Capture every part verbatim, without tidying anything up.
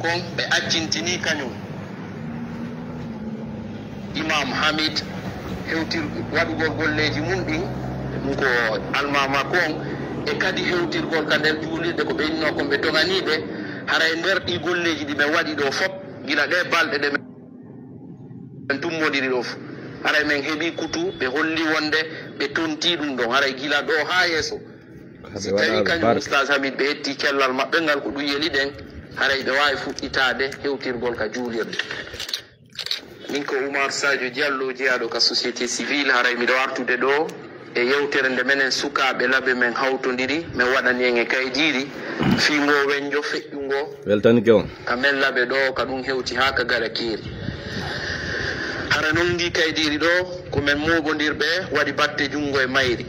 Kon ɓe accintinii kañun Imaam Hamid hewtir waɗugol golleeji mun ɗin, ɗun ko almaama kon, e kadi hewtirgol ka nder juulirde ko ɓe innoo kon ɓe toŋanii ɓe, hara e nder ɗii golleeji ɗi ɓe waɗi ɗoo fof, gila ɗee balɗe ɗe men tummondiri ɗoo fof, haray men heɓii kutu, ɓe holli wonde ɓe tontii ɗun ɗon, haray gila ɗoo haa yeeso. Si tawii kañum Oustaz Hamid ɓe ƴettii cellal maɓɓe ngal, ko ɗun yeli ɗen, haray ɓe waawi fuɗɗitaade hewtirgol ka juulirde. Min ko Oumar Sadio Diallo, jeyaaɗo ka société civile, haray miɗo artude ɗoo e yewtere nde menen sukaaɓe Labe men hawtondiri, men waɗani en e kaydiiri fii ngoo wennjo feƴƴungo. Weltanike on. Ka men Labe ɗoo, ka ɗun hewti haa ka Gada Keeri. Hara non ndii kaydiiri ɗoo, ko men mooɓondirɓe waɗi batte junngo e mayri.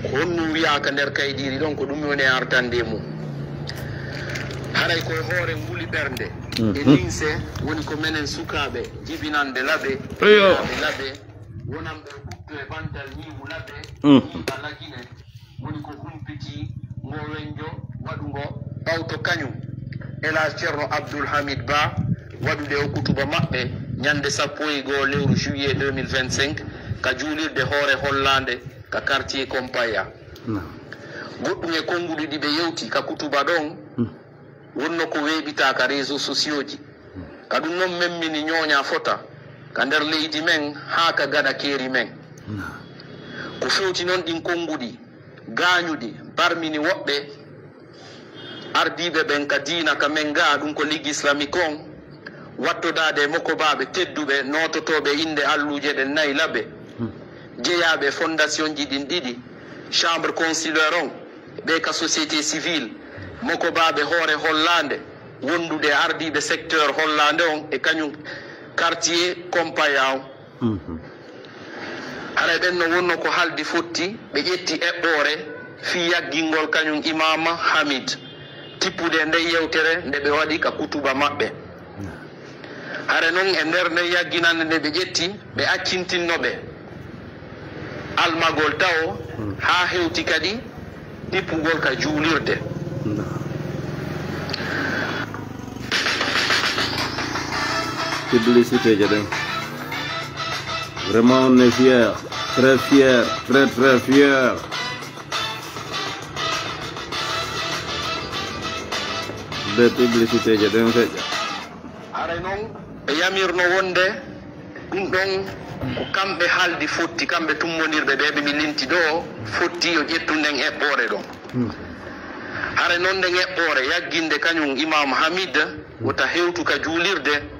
Ko honɗun wi'aa ka nder kaydiiri ɗon, ko ɗun woni e artande e mun. Haray ko e hoore nguli ɓernde e limse woni ko menen sukaaɓe jibinande Labe, Labe, wonanɓe ɓuttu e bantal ñiiwu Labe, ka Lagine, woni ko humpiti ngoo wennjo waɗungo ɓawto kañun El Hadj Ceerno Abdul Hamid Ba waɗude o kutuba maɓɓe ñande sappo e go'o lewru juillet deux mille vingt-cinq ka juulirde Hoore Hollaande ka quartier Compaya. Goɗɗun e konnguɗi ɗi ɓe yewti ka kutuba ɗon wonno ko weeɓitaa ka réseaux sociaux ji. Ka ɗun non memmini ñooñaa fota ka nder leydi men haa ka Gada Keeri men. Ko fewti non ɗin konnguɗi, gaañuɗi, barmini woɓɓe ardiiɓe ɓen ka diina ka men gaa, ɗun ko Ligue Islamique on, wattodaade e mokobaaɓe tedduɓe noototooɓe innde alluuje ɗen nayi Labe, jeyaaɓe e fondation ji ɗin ɗiɗi, chambre consulaire on, ɓe ka société civile, mokobaaɓe Hoore Hollaande, wondude e ardiiɓe secteur Hollaande on e kañun quartier Compaya on. Haray ɓen no wonno ko haldi fotti, ɓe ƴetti eɓɓoore fii yaggingol kañun Imaam Hamid, tippude e nden yewtere nde ɓe waɗi ka kutuba maɓɓe. Hare non e nder nden yagginande nde ɓe ƴetti, ɓe accintinno ɓe almagol tawo, haa hewti kadi tippugol ka juulirde. Publicité je ɗen. Vraiment, on est fier, très fier, très, très fier. Nde publicité je ɗen feƴƴa. Haray non ɓe yamirno wonde ɗun ɗon ko kamɓe haldi fotti, kamɓe tummondirɓe ɓe ɓe mi linti ɗoo, fotti yo ƴettu nden eɓɓoore ɗon. Haray non nden eɓɓoore yagginde kañun Imaam Hamid wota hewtu ka juulirde,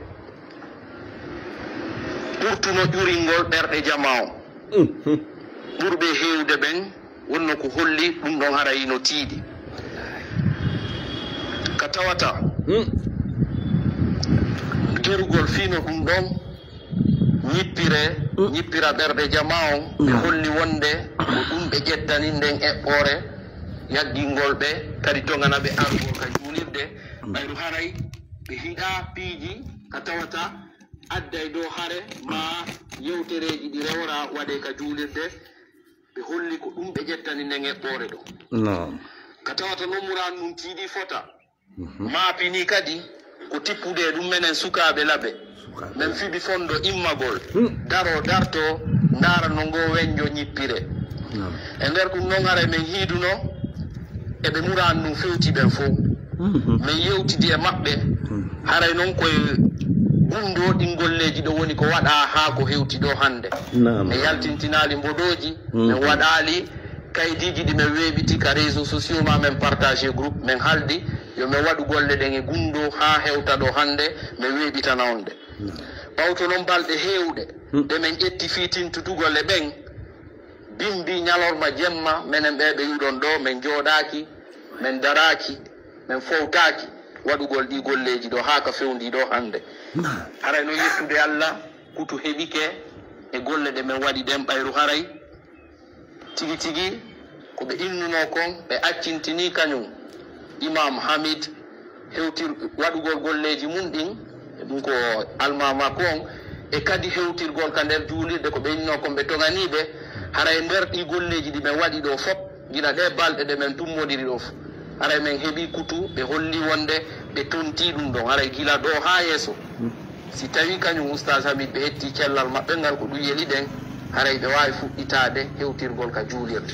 ɓurtuno ƴuringol ɓerɗe jamaa on. Ɓurɓe heewde ɓen wonno ko holli ɗun ɗon haray no tiiɗi. Ka tawata gerugol fii no ɗun ɗon ñippire, ñippira ɓerɗe jamaa on, ɓe holli wonde ko ɗun ɓe ƴettani nden eɓɓoore yaggingol ɓe, kadi toŋana ɓe argol ka juulirde, ɓayru haray ɓe hiɗa piiji ka tawata adday ɗoo hare maa yewtereeji ɗi rewra waɗee ka juulirde, ɓe holli ko ɗun ɓe ƴettani nden eɓɓoore ɗon. Naam. Ka tawata non muraan ɗun tiiɗi fota. Maapini kadi ko tippude e ɗun menen sukaaɓe Labe. Men fiɓi fondo immagol, daroo dartoo, ndaara no ngoo wennjo ñippire. Naam. E nder ɗun non haray men hiiduno, e ɓe muraan ɗun fewti ɓen fow. Men yewtidi e maɓɓe, haray non koye gunndoo ɗin golleeji ɗoo woni ko waɗaa haa ko hewti ɗoo hannde. Naam. Men yaltintinaali mbodooji, men waɗaali kaydiiji ɗi men weeɓiti ka réseaux sociaux maa men partagé groupe, men haldi yo men waɗu golle ɗen e gunndoo haa hewta ɗoo hannde, men weeɓitana on ɗe. Naam. Ɓawto non balɗe heewɗe, ɗe men ƴetti fii tintutugol e ɓen, bimbi ñalorma jemma, menen ɓee ɓe yi'uɗon ɗoo, men jooɗaaki, men daraaki, men fowtaaki waɗugol ɗii golleeji ɗoo haa ka fewndii ɗoo hannde. Haray non yettude Alla, kutu heɓike e golle ɗe men waɗi ɗen, ɓayru haray tigi tigi ko ɓe innunoo kon, ɓe accintinii kañun Imaam Hamid hewtir waɗugol golleeji mun ɗin, ɗun ko almaamaaku on, e kadi hewtirgol ka nder juulirde ko ɓe innoo kon ɓe toŋanii ɓe, hara e nder ɗii golleeji ɗi men waɗi ɗoo fof, gila ɗee balɗe ɗe men tummondiri ɗoo fof, Haray men heɓii kutu, ɓe holli wonde ɓe tontii ɗum ɗon, haray gila ɗoo haa yeeso. Si tawii kañum Ustaas Hamid ɓe ƴettii cellal maɓɓe ngal, ko ɗum yeli ɗen, haray ɓe waawi fuɗɗitaade hewtirgol ka juulirde.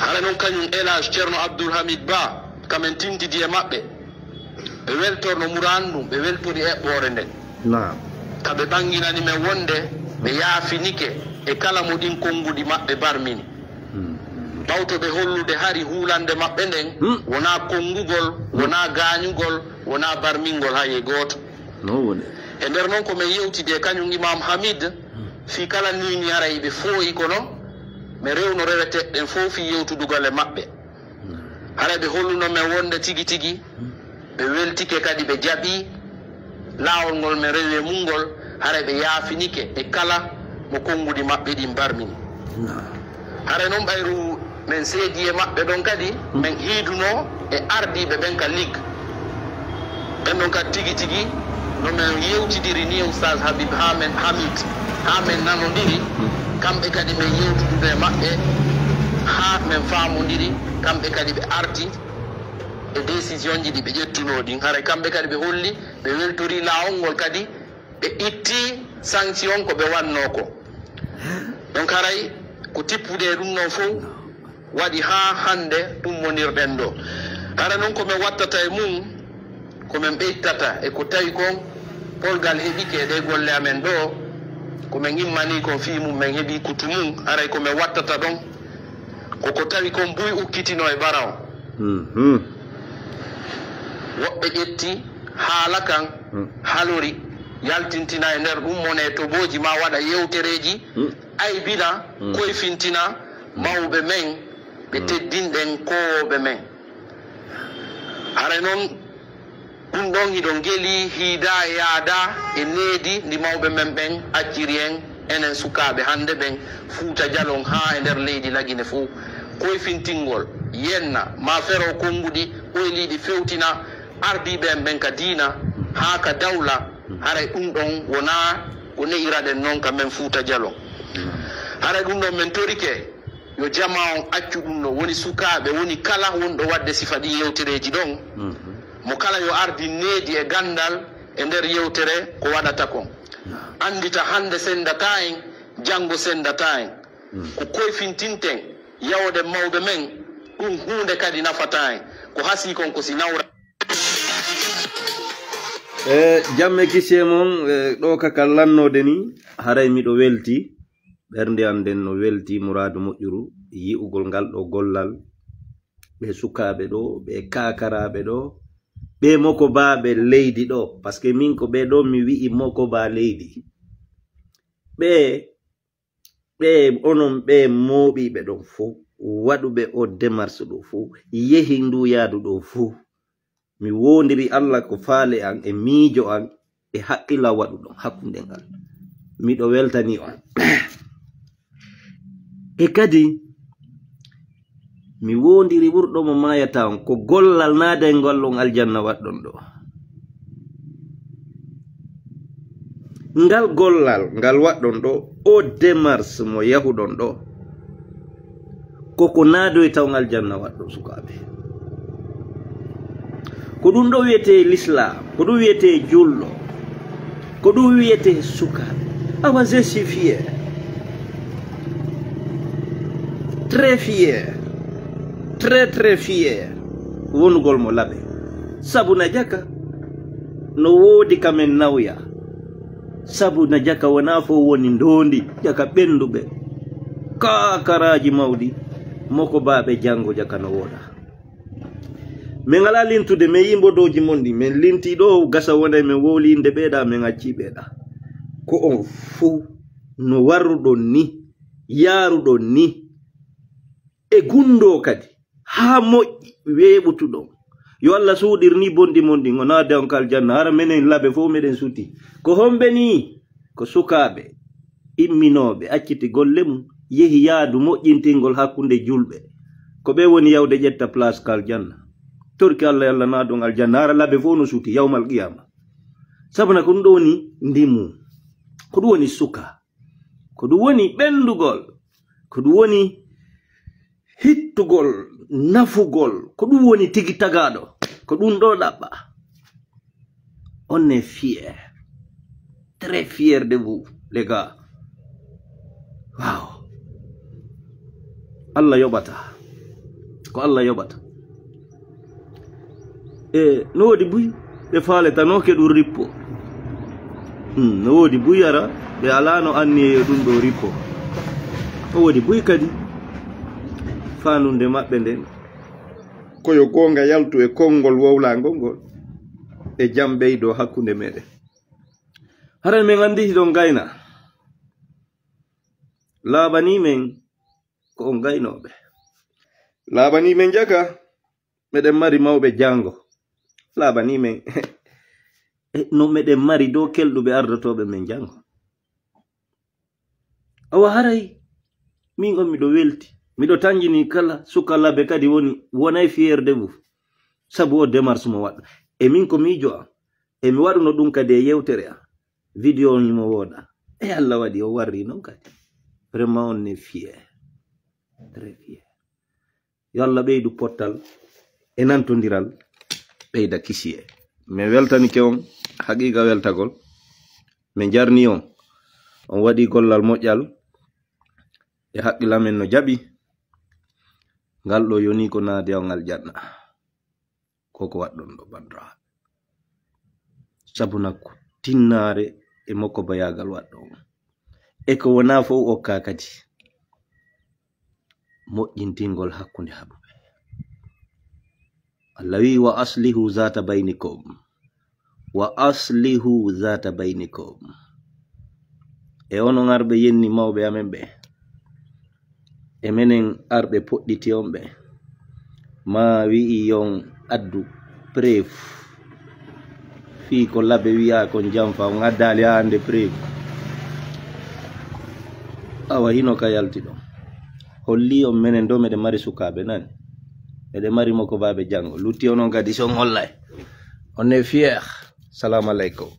Hara non kañum El Hadj Ceerno Abdul Hamid Ba, ka men tintidi e maɓɓe, ɓe weltorno muraadu ndun, ɓe weltori eɓɓoore nden. Naam. Ka ɓe ɓanginani men wonde ɓe yaafinike e kala mo ɗin konnguɗi maɓɓe barmini. Hmm. Ɓawto ɓe hollude hari huulande maɓɓe nden, hmm, wonaa konngugol, hmm, wonaa gaañugol, wonaa barmingol hay e gooto. Non woni. E nder non ko men yewtidi e kañum Imaam Hamid, hmm, fii kala nii mi haray ɓe fooyi kono, mi rewno reweteeɗe ɗen fow fii yewtudugol e maɓɓe. Haray ɓe holluno men wonde tigi tigi ɓe weltike, kadi ɓe jaɓii laawol ngol men rewi e mun ngol, haray ɓe yaafinike e kala mo konnguɗi maɓɓe ɗin barmini. Haray non ɓayru men seedi e maɓɓe ɗon kadi, men hiiduno e ardiiɓe ɓen ka Ligue. Ɓen ɗon kadi tigi tigi, no men yewtidiri ni e Oustaz Habib, haa men Hamid, haa men nanondiri, kamɓe kadi men yewtudude e maɓɓe, haa men faamondiri, kamɓe kadi ɓe arti e décision ji ɗi ɓe ƴettunoo ɗin. Haray kamɓe kadi ɓe holli, ɓe weltori laawol ngol kadi, ɓe itti sanction ko ɓe wannoo ko. Donc haray ko tippude e ɗum ɗon fow, waɗi haa hannde ɗum wonirɗen ɗo. Hara non ko men wattata e mum, ko men ɓeytata e ko tawi kon polgal heɓike e ɗee golle amen ɗoo, ko men immanii kon fii mum, men heɓii kutu mum, haray ko men wattata ɗon, ko ko tawi kon buy ukkitino e bara on. Mhm. Woɓɓe ƴetti haala kan, mm, halori, yaltintina e nder ɗum mone tobooji, maa waɗa yewtereeji, mm, aybina, mm, koyfintina mawɓe men, ɓe, mm, teddinɗen koowooɓe men. Haray non, ɗum ɗon hiɗon gelii, hiidaa e yaadaa e needi ndi mawɓe men ɓen acciri en, enen sukaaɓe hannde ɓen, Fuuta Jalon haa e nder leydi Lagine fow. Koyfintingol, yenna, maa feroo konnguɗi ɓoyliiɗi fewtina ardiiɓe en ɓen ka diina, haa ka dawla, haray ɗum ɗon wonaa ko ne'iraɗen non ka men Fuuta Jalon. Haray ɗum ɗon men torike, yo jamaa on accu ɗum ɗon, woni sukaaɓe, woni kala wonɗo waɗde sifa ɗin yewtereeji ɗon. Mhm. Mo kala yo ardin needi e ganndal e nder yewtere ko waɗata kon. Naam. Anndita hannde senndataa en, janngo senndataa en. Mm. Ko koyfintinten, yawoɗen mawɓe men, ɗum huunde kadi nafataa en. Ko hasii kon ko si nawra. E jam e kisiyee mon, e ɗoo ka kal lannoode ni, haray miɗo welti. Ɓernde an nden no welti, muraadu moƴƴuru, yi'ugol ngal ɗoo gollal. Ɓee sukaaɓe ɗoo, ɓee kaakaraaɓe ɗoo, ɓee mokobaaɓe leydi ɗoo, parce que min ko ɓee ɗoo mi wi'i mokobaa leydi. Ɓee, ɓee, onon ɓee mooɓiiɓe ɗon fow, waɗuɓe oo démarche ɗoo fow, yehi nduu yaadu ɗoo fow. Mi woondiri Alla ko faale an e miijo an e haqqila waɗuɗon hakkunde ngal. Miɗo weltanii on. E kadi, mi woondiri ɓurɗo mo maayata on, ko gollal naadayngol on aljanna waɗɗon ɗoo. Ngal gollal ngal waɗɗon ɗoo, oo démarche mo yahuɗon ɗoo, ko ko naadoyta on aljanna waɗɗo sukaaɓe. Ko ɗum ɗo wiyetee l'islam, ko ɗum wiyetee julɗo, ko ɗum wiyetee sukaaɓe. Awa, je suis fier. Très fier. Très, très fier. Wonugol mo laɓe. Sabu na jaka no woodi ka men nawya. Sabu na jaka wonaa fof woni ndoondi, jaka ɓennduɓe. Kaakaraaji mawɗi, mokobaaɓe janngo jaka no wooɗa. Min alaa lintude, min yi'i mbodooji mon ɗi, min lintii ɗo, gasa wonay min wowli innde ɓeeɗa, min accii ɓeeɗa. Ko on fof no warruɗon ni, yaaruɗon ni, e gunndoo kadi. Haa moƴƴi, weeɓutuɗon. Yo Alla suuɗir ni bonɗi mon ɗin, o naada on ka aljanna. Hara menen laɓe fof meɗen suti. Ko homɓe ni? Ko sukaaɓe imminooɓe, acciti golle mum, yehi yaadu moƴƴintingol hakkunde julɓe. Ko ɓe woni yawde ƴetta place ka aljanna. Torki Alla, yo Alla naadu on aljanna. Hara laɓe fof no suti yawmal qiyama. Sabuna ko ɗum ɗo woni ndimu. Ko ɗum woni suka. Ko ɗum woni ɓenndugol. Ko ɗum woni hittugol nafugol, ko ɗum woni tigi tagaaɗo, ko ɗum ɗo ɗaɓɓa. On est fier, très fier de vous, les gars. Waaw. Allah yoɓata. Ko Allah yoɓata. E, no woodi buy, ɓe faaletanooke ɗum rippo. Hmm, no woodi buy ara, ɓe alaano anniye yo ɗum ɗo rippo. No woodi buy kadi, faanunde maɓɓe nden, ko yo goonga yaltu e konngol wowlaangol ngol, e jam ɓeydo hakkunde meɗen. Haray men anndi hiɗon gayna. Laaɓanii men ko on gaynooɓe. Laaɓanii men jaka, meɗen mari mawɓe janngo. Laaɓanii men no meɗen mari dow kelɗuɓe ardotooɓe men janngo. Awa haray, min on miɗo welti. Miɗo tanjini kala suka labe kadi woni, wonay fier de vous. Sabu o démarche mo waɗɗo. E min ko miijo am. E mi waɗuno ɗum kadi e yewtere am. Vidéo on himo wooɗa. E Allah waɗi o warri non kadi. Vraiment on est fier. Très fier. Yo Allah ɓeydu pottal e nantondiral, ɓeyda kisiyee. Min weltanike on, haqiiqa weltagol. Min jarni on. On waɗi gollal moƴƴal e haqqil amen no jaɓi. Ngal ɗo yoni ko naade on aljanna. Ko ko waɗɗon ɗo, bandiraaɓe. Sabu nakku tinnaare e mokko bayaagal waɗɗo on. E ko wonaa fof okka kadi moƴƴintingol hakkunde haɓuɓe. Allah wi'i, "Wa aslihu zata baynikum." "Wa aslihu zata baynikum." E onon arɓe yenni mawɓe amen ɓe. E menen arɓe poɗɗiti on ɓe. Ma wi'i yon addu preuve. Fii ko labe wi'a kon janfa, on addaali haa hande preuve. Awa hino ka yalti ɗon. Holli on menen ɗo meɗen mari sukaaɓe nani. Meɗen mari mokobaaɓe janngo. Lutti onon kadi si on hollay. On est fier. Salamu aleykum.